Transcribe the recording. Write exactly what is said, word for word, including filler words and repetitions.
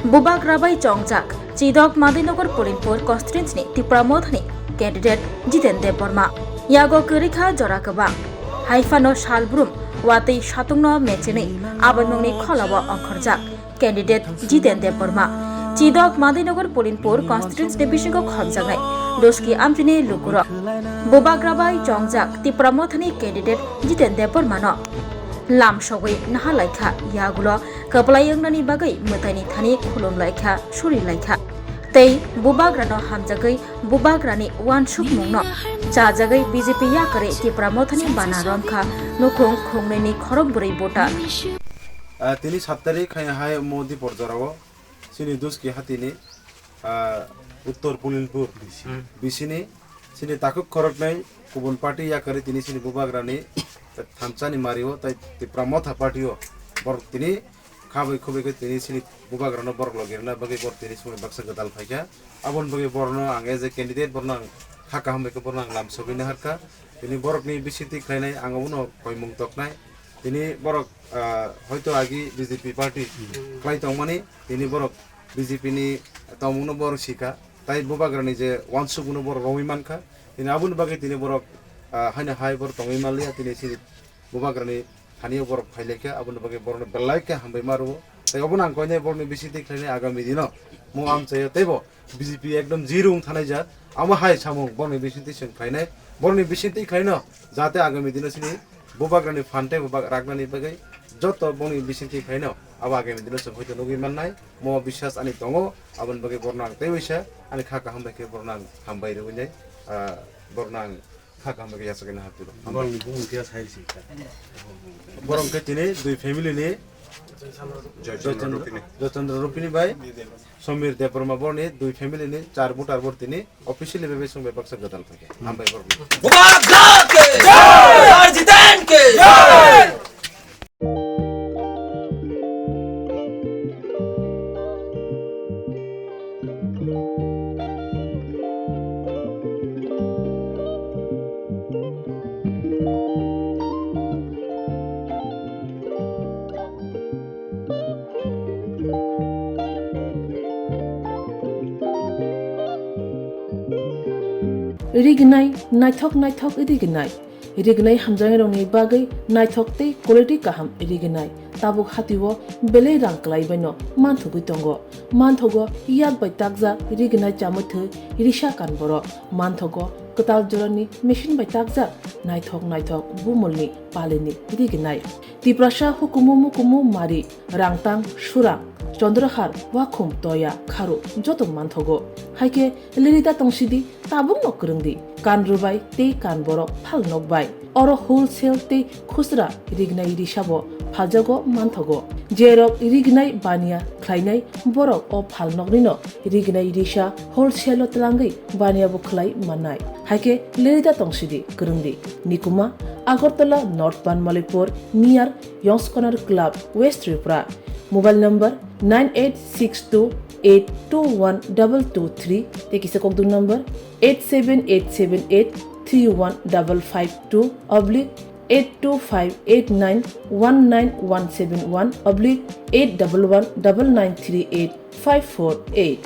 Bubagra bai chongjak Chidok Madinagar Polinpur constituency ni Tipra Mothani candidate Jiten Debbarma. Yago kwrwi kha jora kwbang. Haiphano salbrum watwi satungno mechenwi aboni mungni kholao ongkhorjak candidate Jiten Debbarma. Chidok Madinagar Polinpur constituency ni bisingo khomjaknai Doski Amchini lukurok Bubagra bai chongjak Tipra Mothani candidate Jiten Debbarmano lam sogwi naha laikha, yagulo kwplai wngnani bagwi mwtaini thani khulum laikha, suri laikha. Tei Bubagrano hamjagwi Bubagrani uansukmungno chajagwi B J P yakarwi Tipra Mothani bana romkha nukhung khungnwini khorok bwrwi voter. Ah, tini sat tarik hai hai Modi porjorao chini Doski hatini ah, Uttor Pulinpur bisini chini takhuk khoroknwi kubun party yakarwi tini chini Bubagrani thamsani mario tai Tipra Motha party o borok tini khabai khubai khe tini chini Bubagrano borok logi rwna bagwi borok tini chini baksa gwdal phaikha. Aboni bagwi borokno ang as a candidate borokno ang kha kaham bai khe borokno ang lam sogwi naharkha. Tini borokni bisingtwi khlainai ang abono koimung toknai. Tini borok, ah, hoito agi B J P party khlai tongmani, tini borok B J P ni tongmungno borok sikha, tai Bubagrani je uansukmungno borok romwi mankha. Tini aboni bagwi tini borok, ah, haino hai borok tongwi manliya, tini chini Bubagrani thani o borok phailaikha, aboni bagwi borokno belai khe hambai ma rwo. Tai obono ang koinai borokni bisingtwi khlainai agami dino mo amchaio teibo B J P ekdom zero wng thanai jat. Amo hai samung borokni bisingtwi chwng khlainai, borokni bisingtwi khlaino jate agami dino chini Bubagrani phan tei bubak raknani bagwi joto bongni bisingtwi phaino abo agami dino chwng hoito nugwi mannai, mo biswas ani tongo, aboni bagwi borno ang tei waisa ani kha kaham bai khe borno ang hambai rwinai, ah, borno ang kha kaham bai khe yachakna hapjuro. Borokni bumung khe sai si kha. Borok khe tini dui family ni Joy Chandra Rupini. Joy Chandra Rupini bai Somir Debbarma borni dui family ni char voter bor tini officially bebak song bebak sa gadal thake. Hambai borok. Bubagra ke jai! Sardar Jiten ke jai! Rignai, naithok naithok rignai. Rignai hamjaknairokni bagwi naithok tei quality kaham rignai. Tabuk hatio belai rang kwlaibaino manthogwi tongo. Manthogo yak bai takjak rignai chamwi thwi risa kan borok. Manthogo kwtal jorani machine bai takjak naithok naithok bumulni palini rignai. Tiprasa hukumu mukumu mari, rangtang, surang, chondrohar, wakhum, toya, kharu joto manthogo. Haikhe lirida tongsidi, tabukno kwrwngdi. Kan rwbai tei kan borok phal nokbai. Oro wholesale tei khusra rignai risabo phaljago manthogo. Jerok rignai baniya khlainai borok o phalnoknino rignai risa wholesale-o twlangwi baniya bo khlai mannai. Haikhe lirida tongsidi, kwrwngdi. Nikuma, Agartala North Banmalipur, near Yongs Corner Club, West Tripura. Mobile number nine eight six two eight two one double two three, tei kisa kokduk number eight seven eight seven eight three one double five two oblique eight two five eight nine one nine one seven one oblique eight double one double nine three eight five four eight.